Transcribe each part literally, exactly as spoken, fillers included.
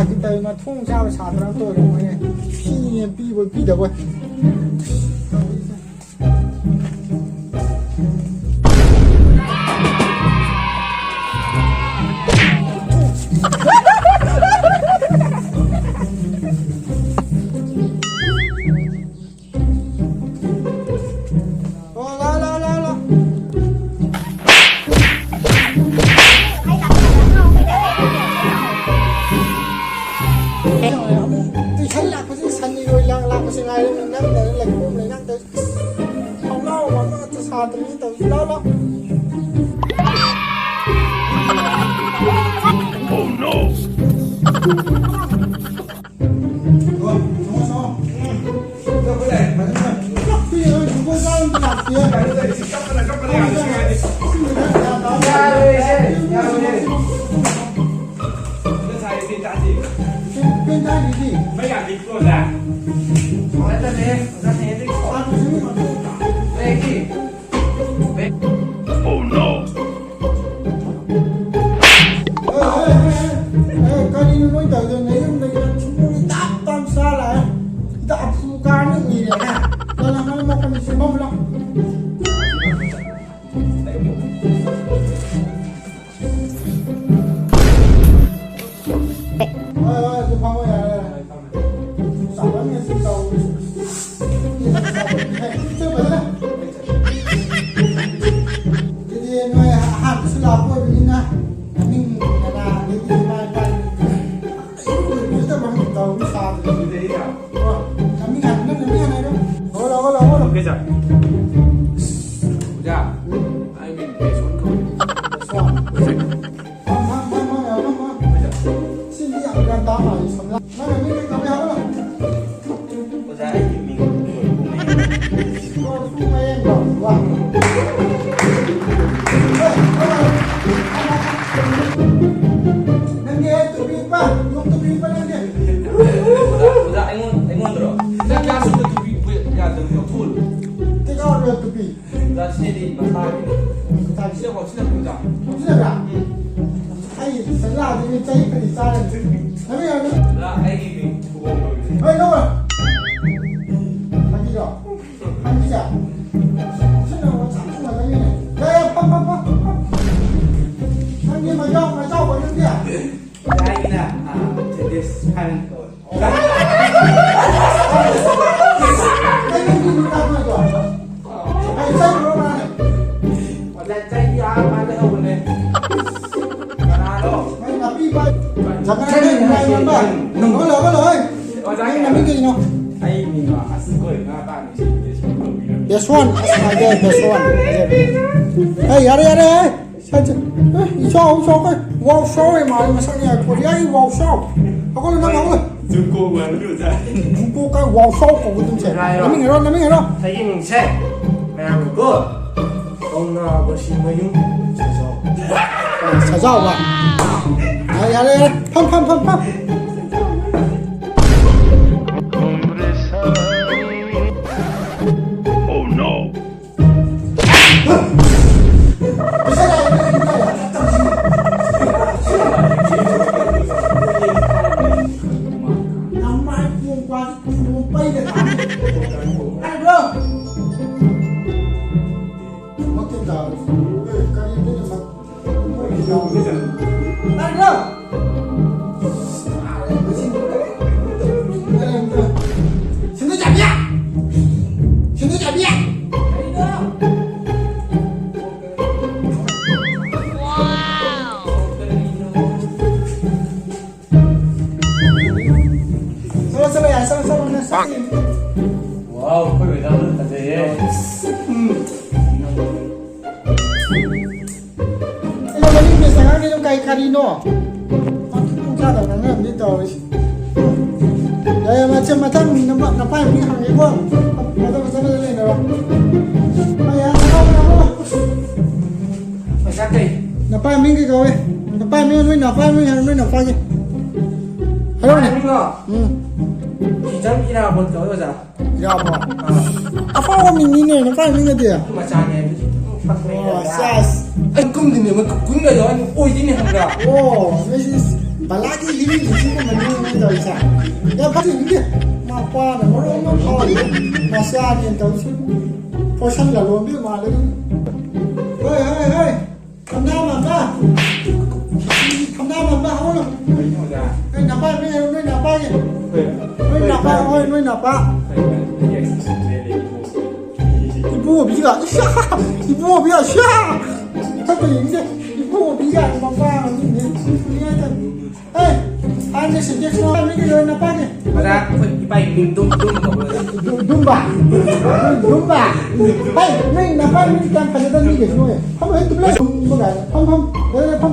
ꯀꯤ ꯇꯧꯔꯤ ꯃꯊꯣꯡ ꯆꯥꯕ ꯁꯥꯇ꯭ꯔ ꯑꯝꯇ ꯑꯣꯏꯔꯝꯃꯣꯏꯅꯦ꯫ ꯐꯤꯅꯦ ꯄꯤꯕꯣꯏ ꯄꯤꯗꯕꯣꯏ꯫ ꯑꯣ, ꯂꯥꯎ, ꯂꯥꯎ, ꯂꯥꯎ, ꯂꯥꯎ꯫ ꯇꯨꯏꯁꯟ ꯂꯥꯛꯄꯁꯤ ꯁꯟ ꯏꯔꯣꯏ ꯂꯥꯡ ꯂꯥꯛꯄꯁꯤ ꯉꯥꯏꯔꯦ꯫ ꯅꯪꯗꯅ ꯂꯩꯈꯣꯝ ꯂꯩꯅꯥꯡ ꯇꯧꯔꯤꯁꯤ꯫ ꯊꯣꯡꯅꯥꯎ ꯋꯥꯡꯃ ꯉꯥꯛꯇ ꯁꯥꯗ꯭ꯔꯤꯁꯤ ꯇꯧꯔꯤꯁꯤ꯫ ꯂꯥꯎ, ꯂꯥꯎ꯫ ꯀꯔꯤꯅꯣ ꯅꯣꯏ ꯇꯧꯔꯤꯗꯣ? ꯅꯌꯨꯝꯗꯒꯤ ꯊꯨꯝꯃꯣꯏ ꯇꯥꯞ ꯇꯥꯞ ꯆꯥ ꯂꯥꯛꯑꯦ꯫ ꯁꯤꯗ ꯑꯐꯨ ꯀꯥꯔꯅꯤ ꯎꯏꯔꯦ, ꯍꯥ? ꯀꯅꯥ ꯀꯅꯥ ꯃꯈꯣꯟ ꯁꯦꯝꯃꯝꯂꯣ? ꯍꯣꯏ, ꯍꯣꯏ, ꯑꯗꯨ ꯐꯝꯃꯣ, ꯌꯥꯔꯦ, ꯌꯥꯔꯦ꯫ ꯆꯥꯎꯃꯟꯅ ꯁꯤ ꯇꯧꯔꯤꯁꯦ꯫ ꯆꯠꯂꯨ ꯐꯖꯅ꯫ ꯑꯗꯨꯗꯤ ꯅꯣꯏ ꯑꯍꯥꯟꯕꯁꯨ ꯂꯥꯛꯄ ꯑꯣꯏꯕꯅꯤꯅ ꯃꯃꯤꯡ ꯀꯅꯥ ꯑꯗꯩꯗꯤ ꯏꯃꯥ ꯏꯄꯥ ꯇꯧꯔꯤ ꯁꯥꯗ꯭ꯔꯦ꯫ ꯑꯣ, ꯃꯃꯤꯡ ꯍꯥꯟꯅ, ꯅꯪ ꯃꯃꯤꯡ ꯍꯥꯟꯅ ꯍꯥꯏꯔꯣ꯫ ꯍꯧꯒꯠꯂꯣ, ꯍꯧꯒꯠꯂꯣ, ꯍꯧꯒꯠꯂꯣ꯫ ꯑꯣꯖꯥ, ꯑꯩ ꯃꯤꯡ ꯕꯦꯁꯣꯟ ꯀꯧꯏ꯫ ꯕꯦꯁꯣꯟ꯫ ꯐꯝ, ꯐꯝ, ꯐꯝ, ꯐꯝ, ꯌꯥꯔꯦ, ꯐꯝ, ꯐꯝ꯫ ꯁꯤꯗꯤ ꯌꯥꯝ ꯒ꯭ꯌꯥꯟ ꯇꯥ ꯃꯥꯜꯂꯦ, ꯁꯝꯂꯥꯡ꯫ ꯅꯪ ꯃꯃꯤꯡ ꯀꯩ ꯀꯧꯏ ꯍꯥꯏꯕꯅꯣ? ꯑꯣꯖꯥ, ꯑꯩꯒꯤ ꯃꯤꯡ ꯀꯣꯔꯐꯨ ꯃꯌꯦꯡ꯫ ꯀꯣꯔꯐꯨ ꯃꯌꯦꯡ ꯀꯧꯕ꯫ ꯅꯪꯒꯤ ꯇꯨꯄꯤ ꯎꯞꯄ, ꯌꯣꯡ ꯇꯨꯄꯤ ꯎꯞꯄ ꯅꯪꯒꯤ꯫ ꯑꯣꯖꯥ, ꯑꯣꯖꯥ, ꯑꯩꯉꯣꯟ-, ꯑꯩꯉꯣꯟꯗꯔꯣ? ꯅꯪ ꯀ꯭ꯂꯥꯁ ꯔꯨꯝꯗ ꯇꯨꯄꯤ ꯎꯞꯄ ꯌꯥꯗꯕꯅꯤ, ꯂꯧꯊꯣꯛꯍꯜꯂꯨ꯫ Take out your ꯇꯨꯄꯤ꯫ ꯑꯣꯖꯥ, ꯁꯤꯗꯤ ꯃꯁꯥꯒꯤꯅꯤ꯫ ꯃꯁꯥꯒꯤ꯫ ꯁꯤꯗ ꯐꯥꯎ ꯁꯤꯖꯤꯟꯅꯕ꯭ꯔꯥ, ꯑꯣꯖꯥ? ꯁꯤꯖꯤꯟꯅꯕ꯭ꯔꯥ? ꯎꯝ꯫ ꯑꯩ ꯆꯠꯂꯛꯑꯗꯤ ꯆꯩ ꯀꯔꯤ ꯆꯥꯔꯅꯤ? ꯑꯣꯖꯥ, ꯑꯩꯒꯤ ꯃꯤꯡ ꯊꯨꯒꯣꯡ ꯀꯧꯏ꯫ ꯍꯣꯏ, ꯂꯧꯔꯣ꯫ ꯍꯥꯏꯕꯤꯔꯣ꯫ ꯍꯥꯏꯕꯤꯔꯣ꯫ ꯁꯤꯅ ꯑꯣꯖꯥ ꯊꯨꯅ ꯂꯩꯔꯦ꯫ ꯌꯥ, ꯌꯥ, ꯐꯝ, ꯐꯝ, ꯐꯝ, ꯐꯝ, ꯐꯝ꯫ ꯅꯪꯗꯤ ꯃꯖꯥꯎ, ꯃꯖꯥꯎ ꯑꯣꯏꯔꯝꯗꯦ꯫ ꯑꯣꯖꯥ, ꯑꯩꯒꯤꯅ, ꯑꯥ, ꯖꯦꯗꯤꯁ ꯍꯥꯏꯅ ꯀꯧꯏ꯫ ꯅꯪ ꯃꯃꯤꯡ ꯀꯩꯅꯣ? ꯑꯩ ꯃꯤꯡꯂꯣ? ꯑꯁ, ꯀꯣꯏ ꯉꯥ ꯇꯥꯅꯤ ꯁꯤ ꯕꯦꯁ ꯋꯥꯟ ꯇꯧꯕꯤꯔꯝꯃꯤ꯫ ꯕꯦꯁ ꯋꯥꯟ꯫ ꯑꯁ, ꯐꯖꯩ, ꯕꯦꯁ ꯋꯥꯟ꯫ ꯐꯖꯩ, ꯐꯖꯩ꯫ ꯑꯦ, ꯌꯥꯔꯦ, ꯌꯥꯔꯦ, ꯑꯦ꯫ ꯁꯠ, ꯁꯠ꯫ ꯑꯦ, ꯏꯆꯥꯎ, ꯏꯆꯥꯎ, ꯀꯩ? ꯋꯥꯎ ꯆꯥꯎ, ꯏꯃꯥ, ꯃꯁꯛꯅꯦ, ꯀꯣꯔꯤꯌꯥꯒꯤ ꯋꯥꯎ ꯆꯥꯎ꯫ ꯍꯧꯒꯠꯂꯣ, ꯅꯪ ꯍꯧꯒꯠꯂꯣ꯫ ꯖꯨꯀꯣ ꯃꯥꯟꯕꯤ ꯑꯣꯖꯥ꯫ ꯖꯨꯀꯣ ꯀꯥꯏ ꯋꯥꯎ ꯆꯥꯎ ꯀꯧꯒꯗꯕꯁꯦ? ꯔꯥꯏꯔꯣ꯫ ꯅꯃꯤꯡ ꯍꯥꯏꯔꯣ, ꯅꯃꯤꯡ ꯍꯥꯏꯔꯣ꯫ ꯑꯩꯒꯤ ꯃꯤꯡꯁꯦ ꯃꯌꯥꯝꯅꯀꯣ ꯀꯧꯅꯕ ꯁꯤꯃꯌꯨꯝ ꯁꯖꯥꯎ꯫ ꯁꯖꯥꯎꯕ꯫ ꯌꯥꯔꯦ, ꯌꯥꯔꯦ, ꯌꯥꯔꯦ꯫ ꯐꯝ, ꯐꯝ, ꯐꯝ, ꯐꯝ꯫ Oh no! ꯆꯠꯂꯣ, ꯆꯠꯂꯣ, ꯌꯥꯔꯦ, ꯆꯠꯂꯣ, ꯆꯠꯂꯣ, ꯅꯪ ꯆꯠꯂꯣ꯫ ꯋꯥꯎ, ꯑꯩꯈꯣꯏ ꯃꯦꯗꯥꯝꯅ ꯐꯖꯩꯌꯦ꯫ ꯎꯝ꯫ ꯑꯩꯅ ꯃꯅꯤꯡ ꯕꯦꯁ ꯑꯉꯥꯡꯅꯤꯗꯣ ꯀꯔꯤ ꯀꯔꯤꯅꯣ? ꯃꯊꯣꯡ ꯆꯥꯗꯕ ꯉꯥꯡꯅꯔꯝꯅꯤ ꯇꯧꯔꯤꯁꯦ꯫ ꯌꯥꯏ, ꯌꯥꯏ, ꯃꯆꯦ, ꯃꯊꯪ ꯅꯄꯥ-, ꯅꯄꯥꯏ ꯃꯤ ꯍꯪꯒꯦꯀꯣ꯫ ꯐꯖ ꯐꯖꯅ ꯂꯩꯅꯔꯣ꯫ ꯍꯣꯏ, ꯌꯥꯔꯦ, ꯌꯥꯔꯦ, ꯌꯥꯔꯦ꯫ ꯄꯩꯁꯥ ꯀꯩ? ꯅꯄꯥꯏ ꯃꯤꯡ ꯀꯩ ꯀꯧꯏ? ꯅꯄꯥꯏ ꯃꯤꯡ, ꯅꯣꯏ ꯅꯄꯥꯏ ꯃꯤꯡ ꯍꯥꯏꯔꯣ, ꯅꯣꯏ ꯅꯄꯥꯏꯒꯤ꯫ ꯍꯥꯏꯔꯣꯅꯦ꯫ ꯃꯤꯡꯂꯣ? ꯎꯝ꯫ ꯏꯆꯝ ꯏꯔꯥꯕꯣꯠ ꯀꯧꯏ, ꯑꯣꯖꯥ꯫ ꯏꯔꯥꯕꯣꯠ꯫ ꯑꯥ꯫ ꯑꯐꯥꯎꯕ ꯃꯤꯡꯅꯤꯅꯦ, ꯅꯄꯥꯏ ꯃꯤꯡꯒꯗꯤ꯫ ꯃꯆꯥꯅꯦ, ꯑꯗꯨꯁꯨ ꯑꯗꯨꯝ ꯄꯛꯅꯩ ꯑꯣ, ꯍꯥꯏꯕ꯫ ꯁꯦꯁ꯫ ꯑꯩ ꯀꯨꯝꯗꯣꯏꯅꯦ, ꯃꯣꯏ ꯀꯨꯝꯒꯗꯣ ꯑꯩꯅ ꯑꯣꯏꯗꯣꯏꯅꯦ ꯈꯪꯕ꯭ꯔꯥ? ꯑꯣ, ꯅꯣꯏꯁꯤ ꯕꯂꯥꯒꯤ ꯂꯤꯔꯤꯛꯁꯤꯕꯨ ꯃꯅꯤꯡꯅꯦ ꯇꯧꯔꯤꯁꯦ꯫ ꯌꯥꯝ ꯐꯠꯇꯦ꯫ ꯃꯄꯥꯅ ꯃꯔꯣꯟ ꯑꯃ ꯐꯥꯎꯔꯤ꯫ ꯃꯆꯥꯅꯦꯅ ꯇꯧꯔꯤꯁꯤ꯫ ꯄꯣꯠꯁꯟ ꯂꯂꯣꯟꯕꯤ ꯃꯥꯜꯂꯦ ꯑꯗꯨꯝ꯫ ꯍꯣꯏ, ꯍꯣꯏ, ꯍꯣꯏ꯫ ꯊꯝꯅꯥ ꯃꯥꯟꯕ꯫ ꯊꯝꯅꯥ ꯃꯥꯟꯕ ꯍꯧꯔꯣ꯫ ꯀꯩꯅꯣ ꯑꯣꯖꯥ? ꯅꯣꯏ ꯅꯄꯥ ꯃꯤ ꯍꯥꯏꯔꯣ, ꯅꯣꯏ ꯅꯄꯥꯒꯤ꯫ ꯍꯣꯏ꯫ ꯅꯣꯏ ꯅꯄꯥ, ꯍꯣꯏ, ꯅꯣꯏ ꯅꯄꯥ꯫ ꯍꯣꯏ, ꯍꯣꯏ꯫ ꯏꯕꯣꯕꯤꯒ, ꯏꯕꯣꯕꯤꯒ, ꯐꯠꯇ ꯌꯦꯡꯗꯦ꯫ ꯏꯕꯣꯕꯤꯒ ꯃꯄꯥ ꯃꯃꯤꯡꯅꯦ꯫ ꯑꯦ, ꯑꯩꯅ ꯁꯤꯟꯇꯦꯛꯁ ꯃꯃꯤꯡꯒꯤ ꯂꯣꯏꯅ ꯄꯥꯏꯒꯦ꯫ ꯑꯣꯖꯥ, ꯑꯩꯈꯣꯏ ꯏꯄꯥꯒꯤ ꯃꯤꯡ ꯗꯨꯝ, ꯗꯨꯝ ꯀꯧꯕ꯭ꯔꯥ? ꯗꯨ-, ꯗꯨꯝꯕ꯫ ꯗꯨꯝꯕ꯫ ꯍꯩ, ꯅꯣꯏ ꯅꯄꯥ ꯃꯤꯡ ꯀꯌꯥꯝ ꯐꯖꯗꯕ ꯃꯤꯒꯦ ꯅꯣꯏ? ꯐꯝ, ꯍꯩ, ꯇꯨꯃꯤꯟ ꯂꯩꯌꯨ꯫ ꯗꯨꯝꯕ ꯀꯥꯏꯅ꯫ ꯐꯝ, ꯐꯝ꯫ ꯂꯩꯌꯨ, ꯂꯩꯌꯨ, ꯐꯝ꯫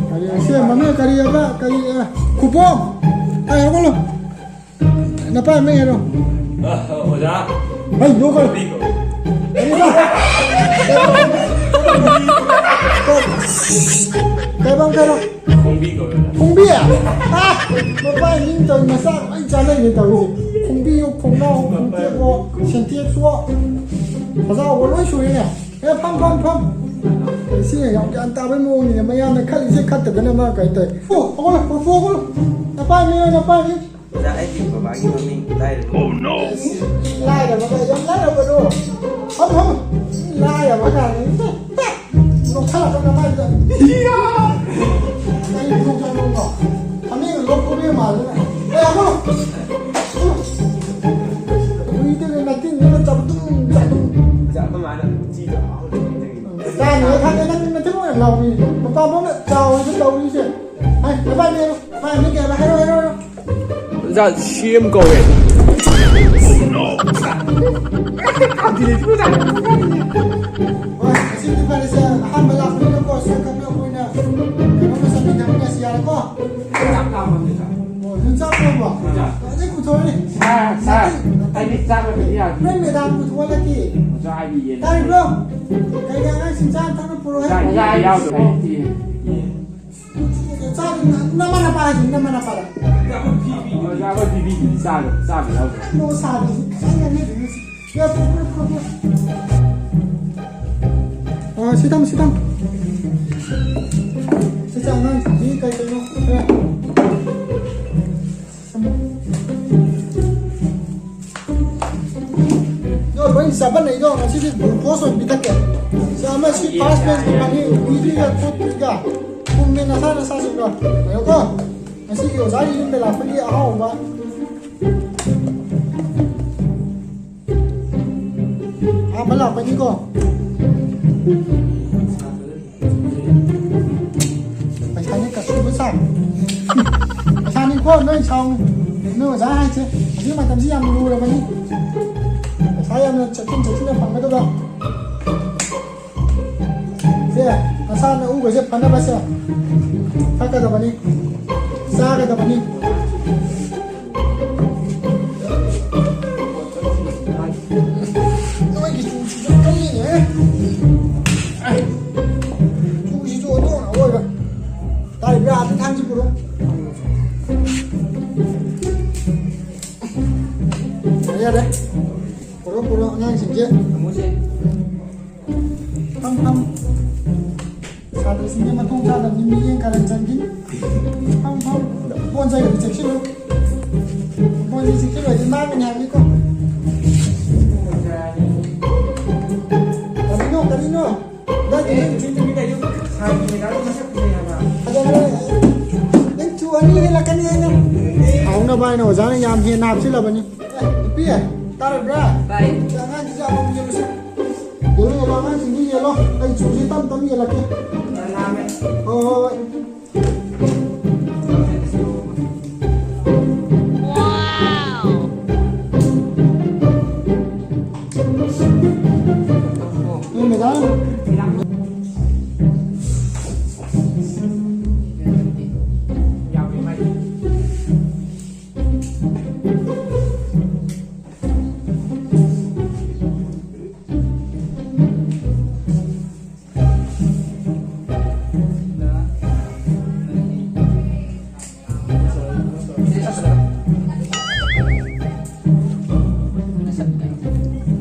ꯀꯔꯤ, ꯑꯁꯤ ꯃꯃꯤꯡ ꯀꯔꯤ ꯍꯥꯏꯕ? ꯀꯔꯤ, ꯑ, ꯈꯨꯕꯣꯝ꯫ ꯍꯩ, ꯍꯧꯒꯠꯂꯣ꯫ ꯅꯄꯥ ꯃꯤꯡ ꯍꯥꯏꯔꯣ꯫ ꯑ, ꯑꯣꯖꯥ꯫ ꯍꯩ, ꯅꯣꯛꯀꯅꯨ꯫ ꯈꯣꯡꯕꯤ ꯀꯧꯏ꯫ ꯀꯔꯤꯕ? ꯀꯩꯕ ꯑꯃꯨꯛ ꯍꯥꯏꯔꯣ꯫ ꯈꯣꯡꯕꯤ ꯀꯧꯏ, ꯑꯣꯖꯥ꯫ ꯈꯣꯡꯕꯤ? ꯑꯥ! ꯃꯄꯥ ꯃꯤꯡ ꯇꯧꯔꯤ ꯃꯆꯥ ꯂꯣꯏ ꯆꯥꯅꯩꯅꯦ ꯇꯧꯔꯤꯁꯦ꯫ ꯈꯣꯡꯕꯤꯌꯣ, ꯈꯣꯡꯅꯥꯎ, ꯈꯣꯡꯇꯦꯛꯑꯣ, ꯁꯦꯟꯇꯦꯛꯁꯑꯣ꯫ ꯃꯆꯥ ꯑꯣ ꯂꯣꯏ ꯁꯨꯔꯦꯅꯦ꯫ ꯑꯦ, ꯐꯝ, ꯐꯝ, ꯐꯝ꯫ ꯁꯤꯅ ꯌꯥꯝ ꯒ꯭ꯌꯥꯟ ꯇꯥꯕꯩ ꯃꯑꯣꯡꯅꯤꯅꯦ꯫ ꯃꯌꯥꯝꯅ ꯈꯜꯂꯤꯁꯦ ꯈꯠꯇꯗꯅ ꯃꯥ ꯀꯩ ꯇꯧꯋꯤ꯫ ꯑꯣ, ꯍꯧꯒꯠꯂꯣ, ꯍꯧꯒꯠꯂꯣ, ꯍꯧꯒꯠꯂꯣ꯫ ꯅꯄꯥ ꯃꯤꯡ, ꯅꯄꯥ ꯃꯤꯡ꯫ ꯑꯣꯖꯥ, ꯑꯩꯒꯤ ꯕꯕꯥꯒꯤ ꯃꯃꯤꯡ ꯂꯥꯏꯔꯕ꯫ Oh, no! ꯂꯥꯏꯔꯕ ꯀꯥꯏ, ꯌꯥꯝ ꯂꯥꯏꯔꯕꯗꯣ꯫ ꯐꯝ, ꯐꯝ꯫ ꯂꯥꯏꯔꯕ ꯀꯥꯏꯅ꯫ ꯅꯣꯛꯁꯜꯂꯛꯀꯅꯨ ꯃꯥꯏꯗ꯫ ꯀꯔꯤ ꯅꯣꯛꯁꯜꯂꯛꯀꯅꯣ? ꯐꯅꯦꯛ ꯂꯧꯊꯣꯛꯄ ꯃꯥꯜꯂꯦ꯫ ꯑꯦ, ꯑꯃꯨꯛ꯫ ꯍꯨꯏꯗꯒꯤ ꯅꯥꯇꯤꯟꯗꯨꯅ ꯆꯥꯕꯗꯨꯝ, ꯆꯥꯕꯗꯨꯝ꯫ ꯑꯣꯖꯥ, ꯑꯩꯈꯣꯏ ꯃꯥꯅ ꯎꯆꯤꯗꯣ ꯑꯍꯥꯎꯕ ꯄꯤꯖꯩ꯫ ꯆꯥꯅꯤ ꯈꯪꯉꯦ, ꯅꯪ ꯅꯊꯤꯕꯣꯡ ꯌꯥꯝ ꯂꯥꯎꯏ꯫ ꯃꯄꯥꯟ ꯊꯣꯛꯅ ꯆꯥꯎꯔꯤꯁꯦ ꯇꯧꯔꯤꯁꯦ꯫ ꯍꯥꯏ, ꯅꯄꯥꯏ ꯃꯤꯡ ꯍꯥꯏꯔꯣ, ꯅꯄꯥꯏ ꯃꯤꯡ ꯀꯩ ꯍꯥꯏꯕ? ꯍꯥꯏꯔꯣ, ꯍꯥꯏꯔꯣ, ꯍꯥꯏꯔꯣ꯫ ꯑꯣꯖꯥ, ꯁꯤ ꯑꯦꯝ ꯀꯧꯋꯦ꯫ ꯍꯣꯏ, ꯉꯁꯤꯗꯤ ꯐꯔꯦꯁꯦ, ꯑꯍꯥꯟꯕ ꯂꯥꯛꯄꯅꯤꯅꯀꯣ, ꯁꯣꯏꯗꯅ ꯑꯩꯈꯣꯏꯅ ꯀꯩꯅꯣꯝꯃ ꯆꯥꯃꯤꯟꯅꯃꯤꯟꯅꯁꯤ ꯌꯥꯔꯦꯀꯣ? ꯆꯥꯛ ꯂꯥꯝꯃꯝꯅꯦ, ꯁꯥꯔ꯫ ꯑꯣ, ꯅꯪ ꯆꯥꯛ ꯂꯥꯝꯕ꯭ꯔꯣ? ꯆꯥꯛ꯫ ꯑꯗꯩ ꯄꯨꯊꯣꯔꯛꯑꯣꯅꯦ꯫ ꯁꯥꯔ, ꯁꯥꯔ, ꯑꯩꯗꯤ ꯆꯥꯛ ꯂꯣꯏꯕꯗꯤ ꯌꯥꯗꯦ꯫ ꯅꯣꯏ ꯃꯦꯗꯥꯝ ꯄꯨꯊꯣꯛꯍꯜꯂꯛꯀꯦ꯫ ꯑꯣꯖꯥ, ꯑꯩꯗꯤ ꯌꯦꯟ ꯇꯥꯔꯤꯕ꯭ꯔꯣ? ꯀꯩꯒꯤ ꯑꯉꯥꯡꯁꯤꯡ ꯆꯥ ꯊꯛꯅ ꯄꯨꯔꯛꯑꯣ ꯍꯥꯏ? ꯑꯣꯖꯥ, ꯌꯦꯟ ꯌꯥꯎꯗ꯭ꯔꯦ꯫ ꯆꯥ ꯅꯃꯥꯟꯅꯄꯥ ꯍꯥꯏꯁꯤ, ꯅꯃꯥꯟꯅꯄꯥꯗ꯫ ꯑꯣꯖꯥ, ꯑꯩꯈꯣꯏ ꯄꯤꯕꯤꯗꯨꯗꯤ ꯆꯥꯗꯕ, ꯆꯥꯕ ꯌꯥꯎꯗ꯭ꯔꯦ꯫ ꯅꯣ ꯁꯥꯕꯁꯤ ꯈꯤꯇꯪ ꯌꯥꯝꯅ ꯂꯩꯔꯤꯁꯤ꯫ ꯌꯥ, ꯄꯨꯔꯛꯑꯣ, ꯄꯨꯔꯛꯑꯣ, ꯄꯨꯔꯛꯑꯣ꯫ ꯑ, ꯁꯤ ꯊꯝꯃꯨ, ꯁꯤ ꯊꯝꯃꯨ꯫ ꯑꯉꯥꯡꯁꯤꯡꯁꯤ ꯀꯩ ꯀꯩꯅꯣ ꯈꯔ ꯑꯗꯣ ꯂꯣꯏ ꯆꯥꯕꯟꯅꯩꯗꯣ, ꯉꯁꯤꯗꯤ glucose ꯑꯣꯏꯅ ꯄꯤꯊꯛꯀꯦ꯫ ꯁꯤ ꯑꯃ ꯁꯤ first batchꯀꯤ ꯐꯪꯉꯤ, ꯎꯏꯗ꯭ꯔꯤꯒ ꯈꯣꯠꯇ꯭ꯔꯤꯒ ꯄꯨꯝꯃꯦ ꯅꯁꯥ ꯅꯁꯥꯁꯤꯡꯗꯣ꯫ ꯉꯥꯏꯌꯣꯀꯣ, ꯉꯁꯤꯒꯤ ꯑꯣꯖꯥꯒꯤ ꯌꯨꯝꯗ ꯂꯥꯛꯄꯒꯤ ꯑꯍꯥꯎꯕ꯫ ꯑꯍꯥꯟꯕ ꯂꯥꯛꯄꯅꯤꯀꯣ꯫ ꯄꯩꯁꯥꯅꯤ ꯀꯁꯨꯕ ꯁꯥ꯫ ꯄꯩꯁꯥꯅꯤꯀꯣ, ꯅꯣꯏ ꯁꯥꯎꯅꯨ꯫ ꯅꯣꯏ ꯑꯣꯖꯥ ꯍꯥꯏꯁꯦ ꯍꯧꯖꯤꯛ ꯃꯇꯝꯁꯤ ꯌꯥꯝ ꯂꯨꯔꯕꯅꯤ꯫ ꯄꯩꯁꯥ ꯌꯥꯝꯅ ꯆꯠꯊꯨꯝ ꯆꯠꯊꯨꯝꯅ ꯐꯪꯒꯗꯕ꯫ ꯁꯦ, ꯅꯁꯥ ꯅꯎꯒꯁꯦ ꯐꯅꯕꯁꯦ ꯊꯛꯀꯗꯕꯅꯤ, ꯆꯥꯒꯗꯕꯅꯤ꯫ ꯅꯣꯏꯒꯤ ꯆꯨꯁꯤꯁꯨ ꯀꯜꯂꯤꯅꯦ꯫ ꯆꯨꯁꯤꯁꯨ ꯑꯣꯟꯊꯣꯛꯅ ꯑꯣꯏꯕ꯫ ꯇꯥꯔꯤꯕ꯭ꯔꯥ? ꯑꯗꯨ ꯊꯥꯡꯁꯤ ꯄꯨꯔꯣ꯫ ꯌꯥꯔꯦ, ꯌꯥꯔꯦ꯫ ꯄꯨꯔꯣ, ꯄꯨꯔꯣ, ꯑꯉꯥꯡꯁꯤꯡꯁꯦ꯫ ꯐꯝ, ꯐꯝ꯫ ꯁꯥꯇ꯭ꯔꯁꯤꯡꯁꯦ ꯃꯊꯣꯡ ꯆꯥꯗꯕꯅꯤ, ꯃꯤꯠꯌꯦꯡ ꯀꯥꯔꯟ ꯆꯟꯈꯤꯅꯤ꯫ ꯐꯝ, ꯐꯝ꯫ ꯄꯣꯟ ꯆꯩꯒꯗꯤ ꯆꯦꯛꯁꯤꯜꯂꯨ꯫ ꯄꯣꯟ ꯆꯩ ꯆꯦꯛꯁꯤꯜꯂꯨꯔꯗꯤ ꯃꯥꯡꯒꯅꯤ ꯍꯥꯏꯕꯅꯤꯀꯣ꯫ ꯀꯔꯤꯅꯣ, ꯀꯔꯤꯅꯣ? ꯅꯪꯒꯤ ꯅꯪ ꯆꯤꯟ ꯇꯨꯃꯤꯟ ꯂꯩꯌꯨ꯫ ꯁꯥꯏꯟ ꯀꯩꯀꯥꯗꯣ ꯃꯁꯛ ꯐꯖꯩ ꯍꯥꯏꯕ꯫ ꯐꯖꯔꯦ꯫ ꯅꯪ ꯆꯨ ꯑꯅꯤ ꯍꯦꯜꯂꯛꯀꯅꯤ ꯑꯩꯅ꯫ ꯍꯥꯎꯅꯕ ꯍꯥꯏꯅ ꯑꯣꯖꯥꯅ ꯌꯥꯝ ꯍꯦꯟꯅ ꯍꯥꯞꯆꯤꯜꯂꯕꯅꯤ꯫ ꯑꯦ, ꯅꯨꯄꯤ, ꯇꯥꯔꯕ꯭ꯔꯥ? ꯇꯥꯏ꯫ ꯁꯤ ꯑꯉꯥꯡꯁꯤꯁꯦ ꯑꯃꯃꯝ ꯌꯦꯜꯂꯨꯁꯦ꯫ ꯌꯦꯜꯂꯣ, ꯌꯦꯜꯂꯣ, ꯑꯉꯥꯡꯁꯤꯡꯗꯨ ꯌꯦꯜꯂꯣ꯫ ꯑꯩ ꯆꯨꯁꯦ ꯇꯞ ꯇꯞꯅ ꯌꯦꯜꯂꯛꯀꯦ꯫ ꯍꯣꯏ, ꯍꯣꯏ, ꯍꯣꯏ꯫ ꯅꯣꯏ ꯃꯦꯗꯥꯝ꯫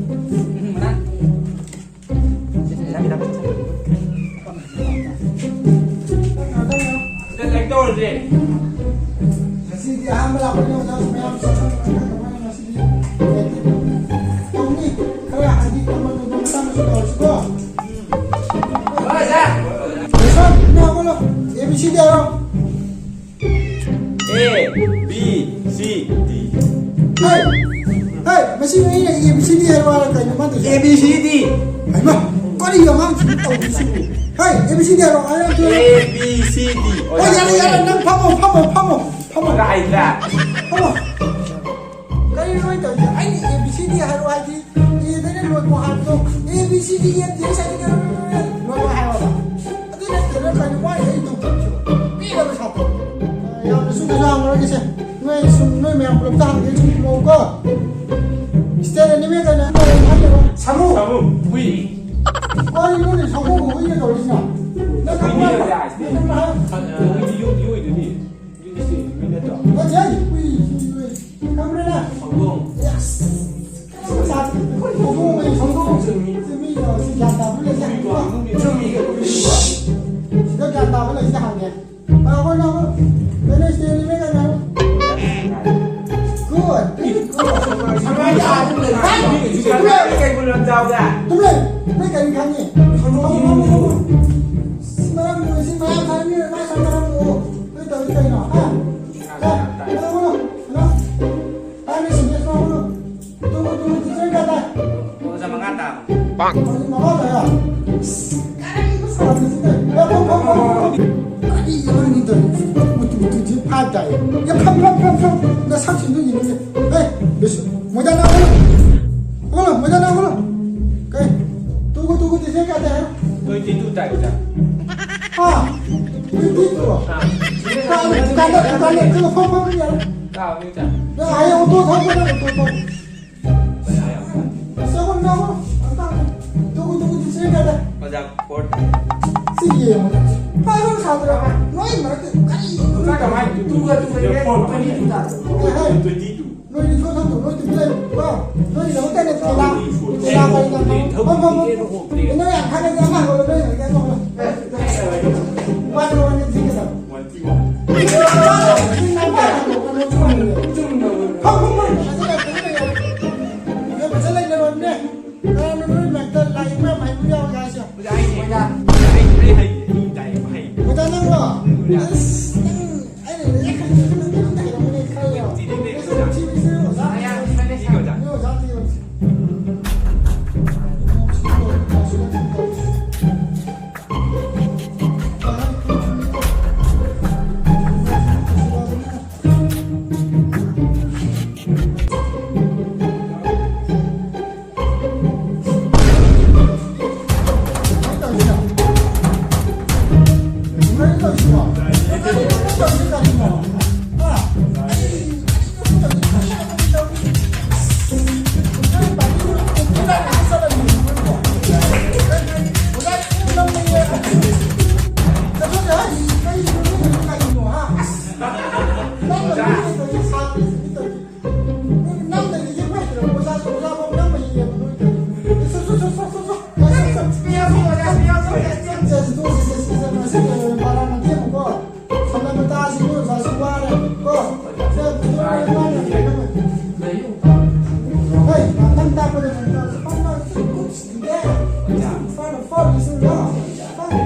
ꯍꯦ! ꯍꯦ! ꯃꯁꯤ ꯃꯤꯅ A B C D ꯍꯥꯏꯔꯣ ꯍꯥꯏꯔ ꯀꯩꯅꯣ ꯃꯥ ꯇꯧꯏꯁꯦ? A B C D꯫ ꯍꯩꯃꯥ! ꯀꯔꯤ ꯑꯉꯥꯡꯁꯤꯡ ꯇꯧꯔꯤꯁꯤꯕꯨ? ꯍꯦ! A B C D ꯍꯥꯏꯔꯣ ꯍꯥꯏꯔ ꯇꯣꯛꯑꯦ꯫ A B C D꯫ ꯑꯣ, ꯌꯥꯔꯦ, ꯌꯥꯔꯦ, ꯅꯪ ꯐꯝꯃꯣ, ꯐꯝꯃꯣ, ꯐꯝꯃꯣ, ꯐꯝꯃꯣ꯫ ꯑꯣꯖꯥ ꯍꯩꯇ꯭ꯔꯥ? ꯐꯝꯃꯣ꯫ ꯀꯔꯤꯅꯣ ꯅꯣꯏ ꯇꯧꯔꯤꯁꯦ? ꯑꯩꯅ A B C D ꯍꯥꯏꯔꯣ ꯍꯥꯏꯗꯤ, A ꯗꯩꯅ ꯂꯣꯏꯕ ꯍꯥꯏꯕꯗꯣ, A B C D E F G H I J K L M N O P ꯂꯣꯏꯕ ꯍꯥꯏꯔꯣꯕ꯫ ꯑꯗꯨ ꯅꯠꯇ꯭ꯔꯒ ꯀꯩꯅꯣ ꯃꯣꯏ ꯑꯩ ꯇꯧꯊꯣꯛꯈꯤꯕ? ꯄꯤꯔꯕ ꯁꯥꯇ꯭ꯔ꯫ ꯌꯥꯝꯅꯁꯨ ꯀꯩꯁꯨ ꯍꯪꯉꯔꯣꯏꯒꯦꯁꯦ꯫ ꯅꯣꯏ ꯁꯨꯝ, ꯅꯣꯏ ꯃꯌꯥꯝ ꯄꯨꯂꯞꯇ ꯍꯪꯒꯦ, ꯁꯨꯝ ꯈꯨꯝꯃꯛꯎꯀꯣ꯫ State animal ꯀꯩꯅꯣ ꯑꯃ ꯂꯩ, ꯈꯪꯗꯦꯕ꯫ ꯁꯥꯃꯨ꯫ ꯁꯥꯃꯨ꯫ ꯍꯨꯏ꯫ ꯀꯔꯤꯅꯣꯅꯦ ꯁꯥꯃꯨꯒ ꯍꯨꯏꯒ ꯇꯧꯔꯤꯁꯤꯅ? ꯅꯪ ꯈꯪꯕ꯭ꯔꯥ? ꯍꯨꯏꯅꯦ, ꯍꯨꯏꯅꯦ꯫ ꯅꯪ ꯈꯪꯕ꯭ꯔꯥ? ꯑ, ꯍꯨꯏꯗꯤ ꯌꯨꯝ, ꯌꯨꯝꯒꯤ ꯑꯣꯏꯗꯣꯏꯅꯤ꯫ ꯌꯨꯝꯒꯤ ꯁꯤ ꯍꯨꯏ ꯅꯠꯇ꯭ꯔꯣ? ꯅꯠꯇꯦ, ꯍꯨꯏ, ꯍꯨꯏ, ꯍꯨꯏ꯫ ꯈꯪꯕ꯭ꯔꯥ ꯅꯪ? ꯍꯧꯗꯣꯡ꯫ Yes꯫ ꯍꯧꯗꯣꯡ, ꯍꯧꯗꯣꯡ ꯆꯨꯝꯃꯤ꯫ ꯆꯨꯝꯃꯤ, ꯁꯤ ꯒ꯭ꯌꯥꯟ ꯇꯥꯕ ꯂꯩꯁꯦ꯫ ꯆꯨꯝꯃꯤ, ꯆꯨꯝꯃꯤ, ꯆꯨꯝꯃꯤ꯫ ꯁꯤꯗ ꯒ꯭ꯌꯥꯟ ꯇꯥꯕ ꯂꯩꯁꯦ ꯍꯪꯒꯦ꯫ ꯉꯥꯏꯈꯣ, ꯉꯥꯏꯈꯣ꯫ ꯀꯩꯅꯣ ꯁ꯭ꯇꯦꯟꯂꯤ ꯃꯦꯛ ꯀꯩꯅꯣ? Good, very good. ꯁꯉꯥꯏ ꯀꯥ ꯑꯗꯨꯝ ꯂꯩ꯫ ꯍꯥꯏ! ꯁꯉꯥꯏ ꯀꯩꯕꯨꯜ ꯂꯝꯖꯥꯎꯗ꯫ ꯑꯗꯨꯝ ꯂꯩ꯫ ꯅꯣꯏ ꯀꯔꯤ ꯈꯪꯉꯤ? ꯁꯤ ꯃꯔꯝ ꯃꯣꯛꯏ, ꯁꯤ ꯃꯌꯥꯝ ꯈꯪꯉꯤ, ꯃꯥ ꯁꯤ ꯃꯔꯝ ꯃꯣꯛꯑꯣ꯫ ꯅꯣꯏ ꯇꯧꯔꯤ ꯀꯩꯅꯣ? ꯍꯥ? ꯍꯥ? Hello, hello, hello. ꯇꯥꯏꯅꯦ, ꯁꯤꯡꯒꯦꯁ ꯍꯜꯂꯣ꯫ ꯇꯨ, ꯇꯨ, ꯇꯨ, ꯇꯨ, ꯇꯨ, ꯇꯨ, ꯇꯨ꯫ ꯑꯣꯖꯥ ꯃꯉꯥ ꯇꯥꯕ꯫ ꯀꯔꯤ ꯃꯉꯥ ꯇꯥꯔꯦ? ꯀꯔꯤ ꯑꯉꯥꯡꯅꯤ ꯇꯧꯔꯤ? ꯎꯇꯨ, ꯎꯇꯨ, ꯎꯇꯨ, ꯐꯥꯏꯚ ꯇꯥꯏ꯫ ꯌꯥ, ꯐꯝ, ꯐꯝ, ꯐꯝ, ꯐꯝ꯫ ꯅꯁꯛꯁꯤꯡꯗꯨ ꯌꯦꯡꯅꯤꯡꯗꯦ꯫ ꯍꯦ, ꯕꯤꯁꯨ, ꯃꯣꯏꯗꯥ ꯅꯥꯒꯅꯨ꯫ ꯍꯧꯒꯠꯂꯣ, ꯃꯣꯏꯗꯥ ꯅꯥꯒꯅꯨ꯫ ꯀꯩ? ꯇꯨꯒ, ꯇꯨꯒ, ꯇꯤꯆꯔ ꯀꯌꯥ ꯇꯥꯏ ꯍꯥꯏꯔꯣ? Twenty two ꯇꯥꯏ, ꯑꯣꯖꯥ꯫ ꯍꯥ? Twenty two? ꯑꯥ꯫ ꯀꯥꯏꯗ? ꯗꯨꯀꯥꯟꯗ, ꯗꯨꯀꯥꯟꯗ, ꯗꯨꯀꯥꯟꯗ, ꯐꯝ, ꯐꯝ, ꯌꯥꯔꯦ꯫ ꯇꯥꯕꯅꯤ, ꯑꯣꯖꯥ꯫ ꯅꯪ ꯍꯌꯦꯡ ꯑꯣꯇꯣ ꯊꯧꯕ ꯅꯪ ꯑꯣꯇꯣ ꯊꯧ꯫ ꯄꯩꯁꯥ ꯌꯥꯝ ꯋꯥꯠꯂꯤ꯫ ꯑꯁ, ꯑꯩꯈꯣꯏ ꯅꯪ ꯑꯃ ꯇꯥꯛꯑꯣ꯫ ꯇꯨꯒ, ꯇꯨꯒ, ꯇꯤꯆꯔ ꯀꯌꯥ ꯇꯥꯏ? ꯑꯣꯖꯥ, four ꯇꯥꯏ꯫ ꯁꯤ ꯌꯦꯡꯉꯨꯅꯦ꯫ ꯐꯥꯏꯚ ꯁꯥꯇ꯭ꯔ ꯅꯣꯏ ꯃꯔꯛꯇ ꯀꯔꯤ? ꯑꯣꯖꯥ, ꯀꯃꯥꯏ? ꯇꯨꯒ, ꯇꯨꯒ, ꯇ꯭ꯋꯦꯟꯇꯤ ꯇꯨ ꯇꯥꯏ꯫ ꯀꯩ ꯍꯥꯏ? Twenty two꯫ ꯅꯣꯏꯗꯤ ꯁꯣꯝ ꯁꯣꯝꯗ ꯅꯣꯏ ꯇꯨꯃꯤꯟ ꯂꯩꯌꯨ, ꯀꯣ? ꯅꯣꯏꯒꯤꯗꯃꯛꯇꯅꯦ ꯊꯦꯂꯥ, ꯊꯦꯂꯥ ꯄꯔꯤ ꯇꯧ꯫ ꯐꯝ, ꯐꯝ, ꯐꯝ꯫ ꯅꯣꯏ ꯌꯥꯝ ꯈꯠꯅꯗꯤ ꯑꯃ ꯍꯧꯔꯣ, ꯅꯣꯏ ꯌꯥꯝ ꯈꯠꯅꯗꯤ ꯑꯃ ꯍꯧꯔꯣ꯫ ꯋꯥꯟ ꯋꯥꯟ ꯊ꯭ꯔꯤ ꯀꯗꯧ꯫ ꯐꯝ, ꯐꯝ, ꯐꯝ꯫ ꯐꯖꯅ ꯂꯩꯅꯔꯣꯅꯦ꯫ ꯀꯅꯥꯅꯣ ꯅꯣꯏ ꯃꯔꯛꯇ ꯂꯥꯏꯔꯤꯛ ꯃꯌꯥꯝ ꯍꯩꯕ ꯌꯥꯎꯔꯤ ꯍꯥꯏꯁꯦ? ꯑꯣꯖꯥ, ꯑꯩ, ꯑꯣꯖꯥ, ꯑꯩ, ꯑꯩ, ꯑꯩ, ꯑꯩ, ꯑꯩ, ꯑꯣꯖꯥ, ꯅꯪꯂꯣ? ꯑꯁ, ꯅꯪ ꯑꯩꯅ ꯂꯥꯏꯔꯤꯛ ꯍꯩꯇꯕꯁꯦ ꯅꯪꯗꯤ ꯑꯝꯇ ꯍꯩꯔꯝꯃꯣꯏꯅꯦ ꯈꯜꯂꯦꯕ꯫ ꯅꯪꯁꯨ ꯊꯤꯕ ꯏꯆꯦ ꯑꯣꯖꯥ ꯍꯥꯞꯄꯗ ꯐꯖꯅ ꯄꯪꯄꯪ ꯁꯨꯝ ꯀꯨꯞꯁꯤꯟꯗꯦ꯫ ꯐꯅ ꯐꯕꯁꯨ ꯌꯥꯎ꯫ ꯐꯅ꯫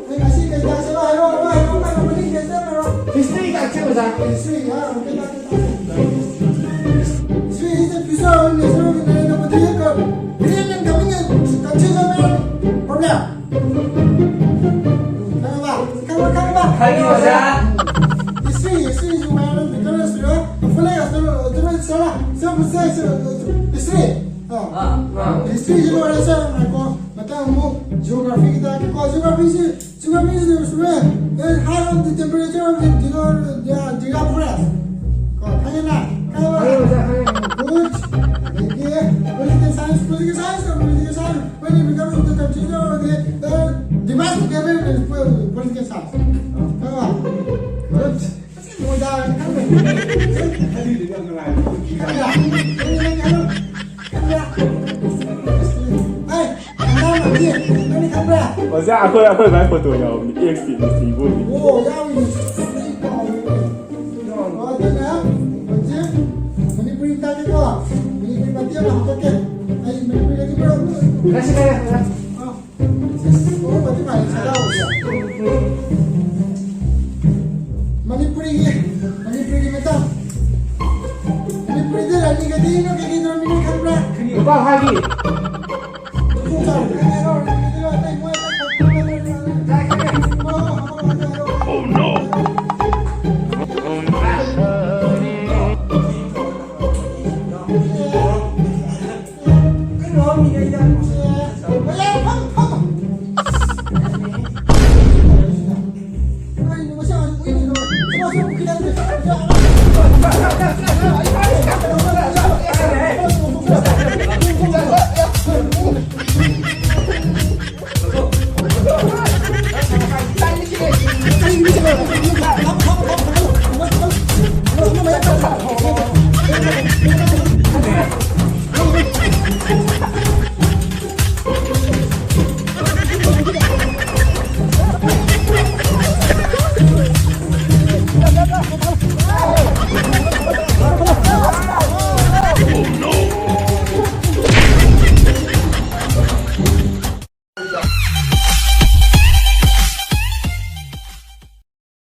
ꯑꯩ ꯉꯁꯤ ꯀꯩ ꯇꯥꯛꯁꯦꯕ? ꯍꯥꯏꯔꯣ, ꯍꯥꯏꯔꯣ, ꯍꯥꯏꯔꯣ, ꯍꯥꯏꯔꯣ, ꯃꯅꯤꯡ ꯀꯩ ꯆꯠꯈ꯭ꯔꯣ? History ꯇꯥꯛꯁꯦ, ꯑꯣꯖꯥ꯫ History, ꯍꯥ? ꯀꯩ ꯇꯥꯛꯁꯦ, ꯇꯥꯛꯁꯦ? History is the future of Mizoram and India. Brilliant coming and confusion, problem. ꯈꯪꯉꯕ? ꯈꯪꯉꯕ? ꯈꯪꯉꯕ? ꯈꯪꯉꯤ, ꯑꯣꯖꯥ꯫ History, history is where the because of the full of the, the, the, the, history. Ah. Ah, ah. History ꯁꯤ ꯂꯣꯏꯔꯦ, ꯁꯦ, ꯉꯥꯏꯈꯣ꯫ ꯃꯊꯪ ꯑꯃꯨꯛ geography ꯒꯤ ꯇꯥꯛꯀꯦꯀꯣ꯫ Geography ꯁꯤ, geography ꯁꯤ ꯁꯨꯃꯥꯏꯅ, ꯑꯦ, high of the temperature of the, the, the, the forest. ꯀꯣ, ꯈꯪꯉꯦꯅ? ꯈꯪꯉꯕ? ꯈꯪꯉꯦ, ꯑꯣꯖꯥ, ꯈꯪꯉꯦ꯫ Good. ꯑꯗꯒꯤ political science, political science, political science. When it becomes the confusion of the, the device together with political science. ꯈꯪꯉꯕ? Good. ꯑꯁꯤ ꯅꯣꯏꯗꯥ ꯈꯪꯗꯦ꯫ ꯑꯗꯨꯏꯗꯨꯗꯤ ꯌꯥꯝ ꯅꯨꯡꯉꯥꯏꯕ꯫ ꯈꯪꯕ꯭ꯔꯥ? ꯅꯪ, ꯅꯪ ꯍꯥꯏꯔꯣ꯫ ꯈꯪꯕ꯭ꯔꯥ? ꯑꯩ, ꯍꯪꯒꯥꯝ ꯃꯥꯟꯕꯤ, ꯅꯪꯗꯤ ꯈꯪꯕ꯭ꯔꯥ? ꯑꯣꯖꯥ, ꯑꯩꯈꯣꯏ, ꯑꯩꯈꯣꯏ ꯃꯥꯏ ꯐꯣꯇꯣ ꯌꯥꯎꯕꯅꯤ, ꯑꯦꯛꯁꯀꯤ ꯅꯨꯡꯁꯤꯕꯣꯏꯅꯤ꯫ ꯑꯣ, ꯌꯥꯎꯏꯅꯦ꯫ ꯑꯩ ꯀꯥꯎꯔꯦ꯫ ꯑꯣ, ꯑꯗꯨꯅ ꯍꯧꯖꯤꯛ ꯃꯅꯤꯄꯨꯔꯤ ꯇꯥꯛꯀꯦꯀꯣ꯫ ꯃꯅꯤꯄꯨꯔꯤ ꯃꯇꯦꯛ ꯑꯃ ꯍꯥꯞꯀꯠꯀꯦ꯫ ꯑꯩ ꯃꯅꯤꯄꯨꯔꯤꯗꯒꯤ ꯄꯨꯔꯛꯎ꯫ ꯉꯁꯤ ꯀꯥꯏ ꯍꯥꯏꯕ? ꯑꯥ꯫ ꯃꯅꯤꯄꯨꯔꯤꯒꯤ, ꯃꯅꯤꯄꯨꯔꯤꯒꯤ ꯃꯇꯥꯡ꯫ ꯃꯅꯤꯄꯨꯔꯤꯗ ꯔꯥꯅꯤ ꯒꯥꯏꯗꯤꯅ ꯀꯩꯀꯩ ꯇꯧꯔꯝꯃꯤꯅꯣ ꯈꯪꯕ꯭ꯔꯥ? ꯅꯨꯄꯥ ꯐꯥꯒꯤ꯫ ꯃꯈꯣꯡ ꯆꯥꯔꯨꯕ꯭ꯔꯥ?